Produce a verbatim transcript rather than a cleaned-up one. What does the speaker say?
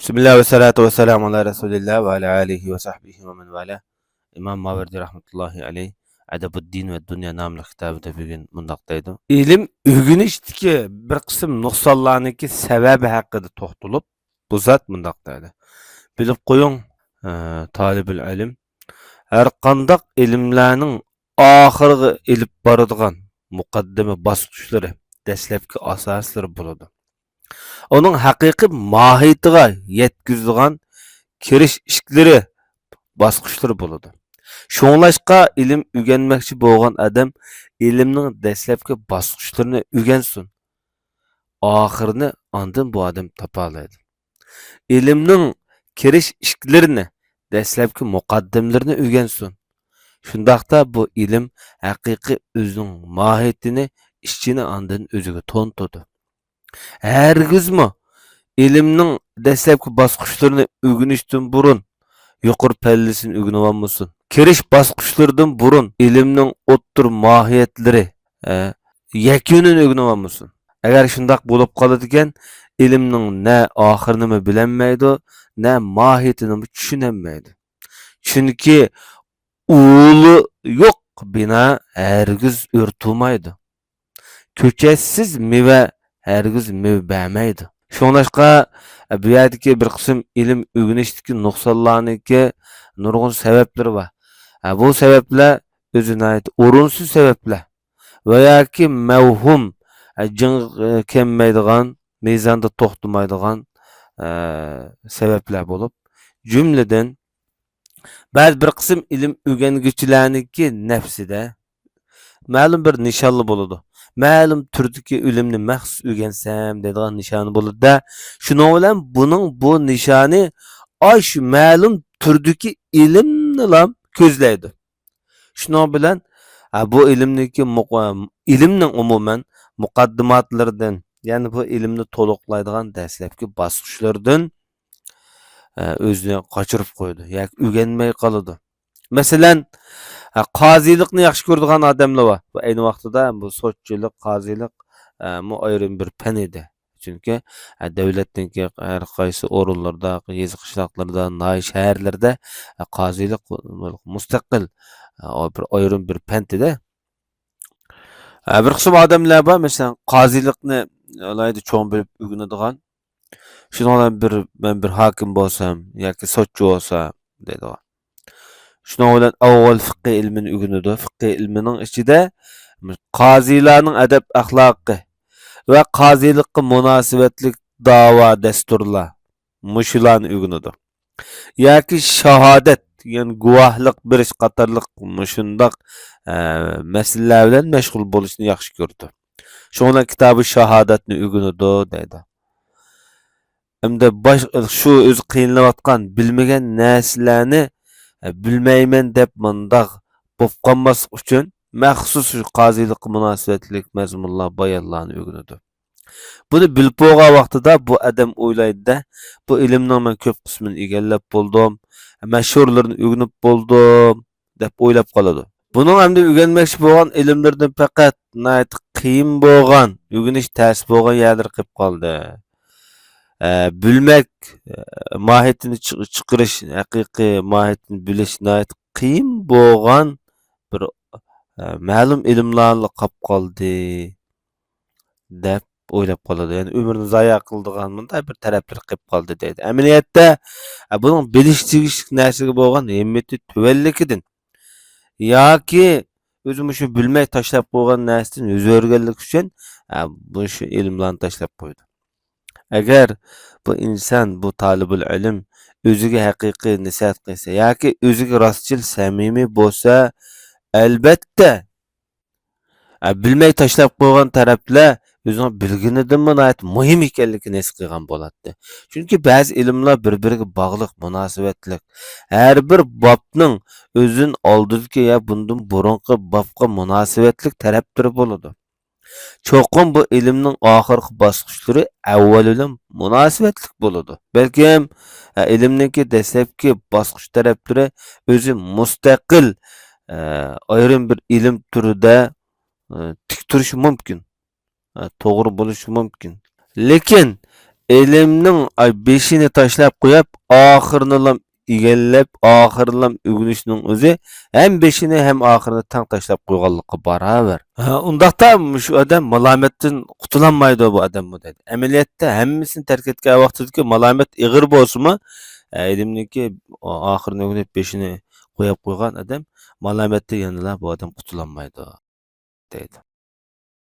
بىسمىللا ۋەسسالاتۇ ۋەسسالامۇ ئالا رەسۇلىللا ۋە ئالا ئالىھى ۋە سەھبىھى ۋە مەن ۋالا. ئىمام ماۋەردى رەھمەتۇللاھى ئەلەيھ ئەدەبۇددىن ۋە دۇنيا ناملىق كىتابىدا بۈگۈن مۇنداق دەيدۇ: ئىلىم ئۆگىنىشتىكى بىر قىسىم نۇقسانلارنىڭكى سەۋەبى ھەققىدە توختىلىپ، بۇ زات مۇنداق دەيدۇ: بىلىپ قويۇڭ، ئە، تالىبۇل ئىلىم، ھەر قانداق ئىلىملەرنىڭ ئاخىرىغا ئېلىپ بارىدىغان مۇقەددىمە باسقۇچلىرى، دەسلەپكى ئاساسلىرى بولىدۇ. ئۇنىڭ ھەقىقىي ماھىيىتىغا يەتكۈزىدىغان كىرىش ئىشىكلىرى، باسقۇچلىرى بولىدۇ. شۇڭلاشقا ئىلىم ئۆگەنمەكچى بولغان ئادەم ئىلىمنىڭ دەسلەپكى باسقۇچلىرىنى ئۆگەنسۇن. ئاخىرىنى ئاندىن بۇ ئادەم تاپالايدۇ. ئىلىمنىڭ كىرىش ئىشىكلىرىنى، دەسلەپكى مۇقەددىمىلىرىنى ئۆگەنسۇن. شۇنداقتا بۇ ئىلىم ھەقىقىي ئۆزىنىڭ ماھىيىتىنى، ئىچىنى ئاندىن ئۆزىگە تونۇتىدۇ. ھەرگىزمۇ ئىلىمنىڭ دەسلەپكى باسقۇچلىرىنى ئۆگىنىشتىن بۇرۇن يۇقىرى پەللىسىنى ئۆگىنىۋالمىسۇن. كىرىش باسقۇچلىرىدىن بۇرۇن ئىلىمنىڭ ئوتتۇرا ماھىيەتلىرى، ئە، يەكۈنىنى ئۆگىنىۋالمىسۇن. ئەگەر شۇنداق بولۇپ قالىدىكەن، ئىلىمنىڭ نە ئاخىرىنىمۇ بىلەلمەيدۇ، نە ماھىيىتىنىمۇ چۈشىنەلمەيدۇ. چۈنكى ئۇلى يوق بىنا ھەرگىز ئۆرە تۇرمايدۇ. كۆچەتسىز مېۋە ھەرگىز مېۋە بەرمەيدۇ. شۇڭلاشقا، بۇ يەردىكى بىر قىسىم ئىلىم ئۆگىنىشتىكى نۇقسانلارنىڭكى نۇرغۇن سەۋەبلىرى بار. ھە، بۇ سەۋەبلەر ئۆزى ناھايىتى ئورۇنسىز سەۋەبلەر ۋە ياكى مەۋھۇم، ھە، جىڭغا كەلمەيدىغان، مىزاندا توختىمايدىغان، ھە، سەۋەبلەر بولۇپ، جۈملىدىن، بەزى بىر قىسىم ئىلىم ئۆگەنگۈچىلەرنىڭكى نەپسىدە مەلۇم بىر نىشانلا بولىدۇ. مەلۇم تۈردىكى ئىلىمنى مەخسۇس ئۆگەنسەم دەيدىغان نىشانى بولىدۇ-دە. شۇنىڭ بىلەن بۇنىڭ بۇ نىشانى ئاشۇ مەلۇم تۈردىكى ئىلىمنىلا كۆزلەيدۇ. شۇنىڭ بىلەن، ھە، بۇ ئىلىمنىڭكى مۇق-، ئىلىمنىڭ ئومۇمەن مۇقەددىماتلىرىدىن، يەنى بۇ ئىلىمنى تولۇقلايدىغان دەسلەپكى باسقۇچلىرىدىن، ئە، ئۆزىنى قاچۇرۇپ قويىدۇ ياكى ئۆگەنمەي قالىدۇ. مەسىلەن، ئە، قازىلىقنى ياخشى كۆرىدىغان ئادەملەر بار. بۇ ئەينى ۋاقتىدا بۇ سوتچىلىق، قازىلىق، ئە، مۇ ئايرىم بىر پەن ئىدى. چۈنكى، ئە، دۆلەتنىڭكى ھەر قايسى ئورۇنلىرىدا، يېزا قىشلاقلىرىدا، ناھىيە شەھەرلىرىدە، ئە، قازىلىق مۇستەقىل، ئە، بىر ئايرىم بىر پەن ئىدى. ئە، بىر قىسىم ئادەملەر بار، مەسىلەن، قازىلىقنى ئالاھىدە چوڭ بىلىپ ئۆگىنىدىغان. شۇنىڭ بىلەن بىر، مەن بىر ھاكىم بولسام ياكى سوتچى بولسام دەيدىغان. شۇنىڭ بىلەن ئاۋۋال فىقھى ئىلمىنى ئۆگىنىدۇ. فىقھى ئىلمىنىڭ ئىچىدە قازىلارنىڭ ئەدەپ ئەخلاقى ۋە قازىلىققا مۇناسىۋەتلىك داۋا دەستۇرلار، مۇشۇلارنى ئۆگىنىدۇ. ياكى شاھادەت، يەنى گۇۋاھلىق بېرىش قاتارلىق مۇشۇنداق، ئە، مەسىلىلەر بىلەن مەشغۇل بولۇشنى ياخشى كۆرىدۇ. شۇڭا كىتابى شاھادەتنى ئۆگىنىدۇ دەيدۇ. ئەمدى باش-، شۇ ئۆزى قىينىلىۋاتقان، بىلمىگەن نەرسىلەرنى، ئە، بىلمەيمەن دەپ مۇنداق بولۇپ قالماسلىق ئۈچۈن مەخسۇس شۇ قازىلىققا مۇناسىۋەتلىك مەزمۇنلار، بايانلارنى ئۆگىنىدۇ. بۇنى بىلىپ بولغان ۋاقتىدا بۇ ئادەم ئويلايدۇ-دە، بۇ ئىلىمنىڭ مەن كۆپ قىسمىنى ئىگىلەپ بولدۇم، مەشھۇرلىرىنى ئۆگىنىپ بولدۇم، دەپ ئويلاپ قالىدۇ. بۇنىڭ ئەمدى ئۆگەنمەكچى بولغان ئىلىملىرىدىن پەقەت ناھايىتى قىيىن بولغان، ئۆگىنىش تەس بولغان يەرلىرى قېلىپ قالدى. ئە، بىلمەك، ئە، ماھىيىتىنى چىق-، چىقىرىش، ھەقىقىي ماھىيىتىنى بىلىش ناھايىتى قىيىن بولغان بىر، ئە، مەلۇم ئىلىملارلا قاپ قالدى، دەپ ئويلاپ قالىدۇ. يەنى ئۆمرىنى زايە قىلىدىغان مۇنداق بىر تەرەپلىرى قېلىپ قالدى دەيدۇ. ئەمەلىيەتتە، ئە، بۇنىڭ بىلىش تېگىشلىك نەرسىگە بولغان ھىممىتى تۆۋەنلىكىدىن ياكى ئۆزى مۇشۇ بىلمەي تاشلاپ قويغان نەرسىدىن يۈز ئۆرۈگەنلىكى ئۈچۈن، ئە، مۇشۇ ئىلىملارنى تاشلاپ قويىدۇ. ئەگەر بۇ ئىنسان، بۇ تالىبۇل ئىلىم ئۆزىگە ھەقىقىي نەسىھەت قىلسا ياكى ئۆزىگە راستچىل، سەمىمىي بولسا، ئەلبەتتە، ئە، بىلمەي تاشلاپ قويغان تەرەپلەر ئۆزىنىڭ بىلگىنىدىنمۇ ناھايىتى مۇھىم ئىكەنلىكىنى ھېس قىلغان بولاتتى. چۈنكى بەزى ئىلىملار بىر-بىرىگە باغلىق، مۇناسىۋەتلىك. ھەر بىر بابنىڭ ئۆزىدىن ئالدىدىكى يا بۇندىن بۇرۇنقى بابقا مۇناسىۋەتلىك تەرەپلىرى بولىدۇ. چوقۇم بۇ ئىلىمنىڭ ئاخىرقى باسقۇچلىرى ئەۋۋەل بىلەن مۇناسىۋەتلىك بولىدۇ. بەلكىم، ئە، ئىلىمنىڭكى دەسلەپكى باسقۇچ تەرەپلىرى ئۆزى مۇستەقىل، ئە، ئايرىم بىر ئىلىم تۈرىدە، ئە، تىك تۇرۇشى مۇمكىن. ئە، توغرا بولۇشى مۇمكىن. لېكىن ئىلىمنىڭ، ئاي، بېشىنى تاشلاپ قويۇپ، ئاخىرىنىلا ئىگىلەپ، ئاخىرىنىلا ئۆگىنىشنىڭ ئۆزى ھەم بېشىنى، ھەم ئاخىرىنى تەڭ تاشلاپ قويغانلىققا باراۋەر. ھە، ئۇنداقتا مۇشۇ ئادەم مالامەتتىن قۇتۇلالمايدۇ، بۇ ئادەممۇ دەيدۇ. ئەمەلىيەتتە ھەممىسىنى تەرك ئەتكەن ۋاقتىدىكى مالامەت ئېغىر بولسىمۇ، ھە، ئىلىمنىڭكى ئاخىرىنى ئۆگىنىپ، بېشىنى قويۇپ قويغان ئادەم مالامەتتىن يەنىلا بۇ ئادەم قۇتۇلالمايدۇ، دەيدۇ.